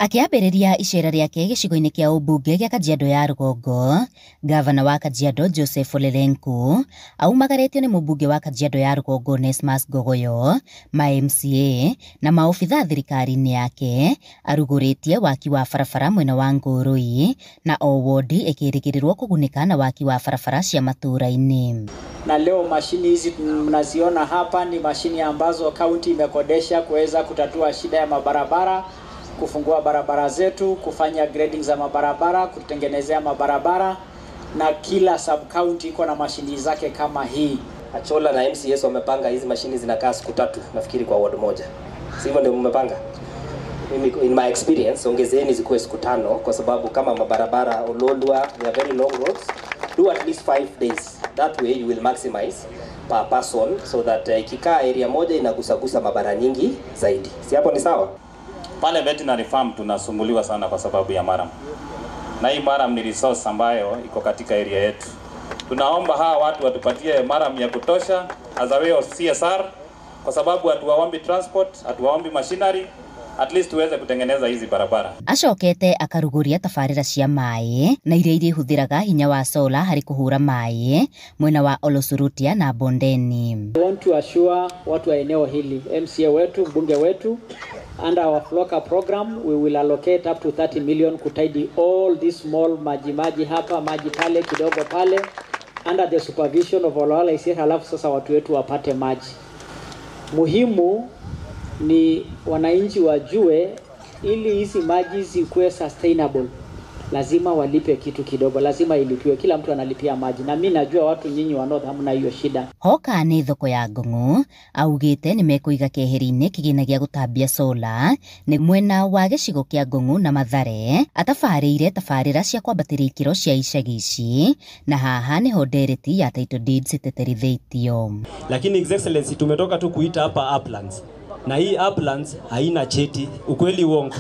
Akĩambĩrĩria icera rĩake gĩcigo-inĩ kĩa ũmbunge gĩa Kajiado ya Rũgongo, gavana wa Kajiado Joseph Ole Lenku aumagarĩtio nĩ mũmbunge wa Kajiado ya Rũgongo Onesmus Ngogoyo, ma MCA na maobithaa thirikari-inĩ yake, arugũrĩtie waki wa barabara mwena wa Ngũrũi na o wodi ĩkĩrĩgĩrĩrwo kũgunĩka na waki wa barabara cia matũũra-inĩ. Na leo mashini hizi mnaziona hapa ni mashini ambazo kaunti imekodesha kuweza kutatua shida ya mabarabara, kufungua barabara zetu, kufanya grading za mabarabara, kutengenezea mabarabara, na kila sub county iko na mashini zake kama hii. Achola na MCS wamepanga hizi mashini zinakaa siku 3 nafikiri kwa ward moja. Sivyo ndio mmepanga? Mimi in my experience ongezeeni zikuwe siku 5 kwa sababu kama mabarabara Ololua, they are very long roads. Do at least 5 days. That way you will maximize per person so that ikikaa area moja inagusagusa mabara nyingi zaidi. Si hapo ni sawa? Pale veterinary farm tunasumbuliwa sana kwa sababu ya maram. Na hii maram ni resource ambayo iko katika area yetu. Tunaomba hawa watu watupatie maram ya kutosha as a way of CSR kwa sababu hatuwaombi transport, hatuwaombi machinery, at least tuweze kutengeneza hizi barabara. Acokete akaruguria tabarĩra cia maĩ na iria irĩhũthĩraga hinya wa sola harĩ kũhũra maĩ mwena wa Olosurutia na Bondeni. I want to assure watu wa eneo hili, MCA wetu, mbunge wetu, under our FLLoCA program we will allocate up to 30 million kutaidi all these small maji maji hapa, maji pale, kidogo pale, under the supervision of Olala Isir, halafu sasa watu wetu wapate maji. Muhimu ni wananchi wajue ili hizi maji zikuwe sustainable lazima walipe kitu kidogo, lazima ilipiwe. Kila mtu analipia maji, na mimi najua watu nyinyi wa North hamna hiyo shida. Hoka nĩ thoko ya Ngong'o augĩte nĩ mekũiga keheri-inĩ kĩgĩna gĩa gũtambia sola nĩ mwena wa gĩcigo kĩa Ngong'o na Mathare atabarĩire tabarĩra cia kwambatĩria ikĩro cia icagi ici, na haha nĩho ndereti ya title deeds ĩteterithĩtio. Lakini His Excellency tumetoka tu kuita hapa Uplands, na hii Uplands haina cheti, ukweli uongo.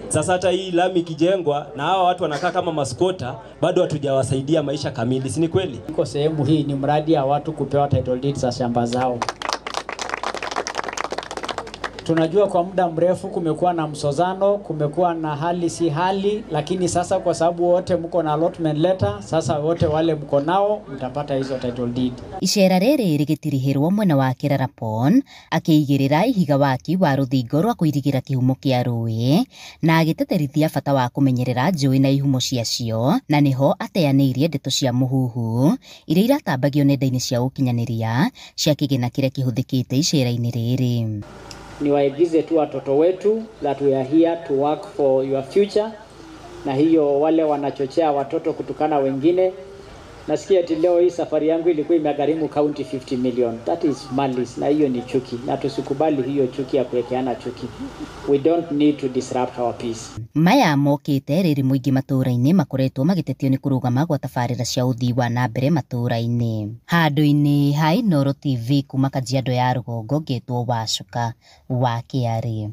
Sasa hata hii lami ikijengwa na hawa watu wanakaa kama maskota, bado hatujawasaidia maisha kamili, si ni kweli? Iko sehemu hii ni mradi ya watu kupewa title deeds za shamba zao. Tunajua kwa muda mrefu kumekuwa na msozano, kumekuwa na hali si hali, lakini sasa kwa sababu wote mko na allotment letter, sasa wote wale mko nao mtapata hizo title deed. Icera rĩrĩ rĩgĩtirihĩrwo mwena wa Kerarapon akĩigĩrĩra ihiga waki wa rũthingo rwa kũirigĩra kĩhumo kĩa rũĩ na agĩteterithia bata wa kũmenyerera njũĩ na ihumo ciacio, na nĩho ateanĩirie ndeto cia mũhuhu iria iratambagio nenda-inĩ cia ũkinyanĩria cia kĩgĩna kĩrĩa kĩhũthĩkĩte icera-inĩ rĩrĩ. Niwaigize tu watoto wetu that we are here to work for your future, na hiyo wale wanachochea watoto kutukana wengine. Nasikia ati leo hii safari yangu ilikuwa imegharimu county 50 million. That is malice, na hiyo ni chuki, na tusikubali hiyo chuki ya kuwekeana chuki. We don't need to disrupt our peace. Maya mokĩte rĩrĩ mũingĩ matũũra-inĩ makoretwo magĩtetio nĩ kũrũgama gwa tabarĩra cia ũthii wa na mbere matũũra-inĩ. Handũ-inĩ ha Inooro TV kuma Kajiado ya Rũgongo, ngetwo Wacuka wa Kĩarĩ.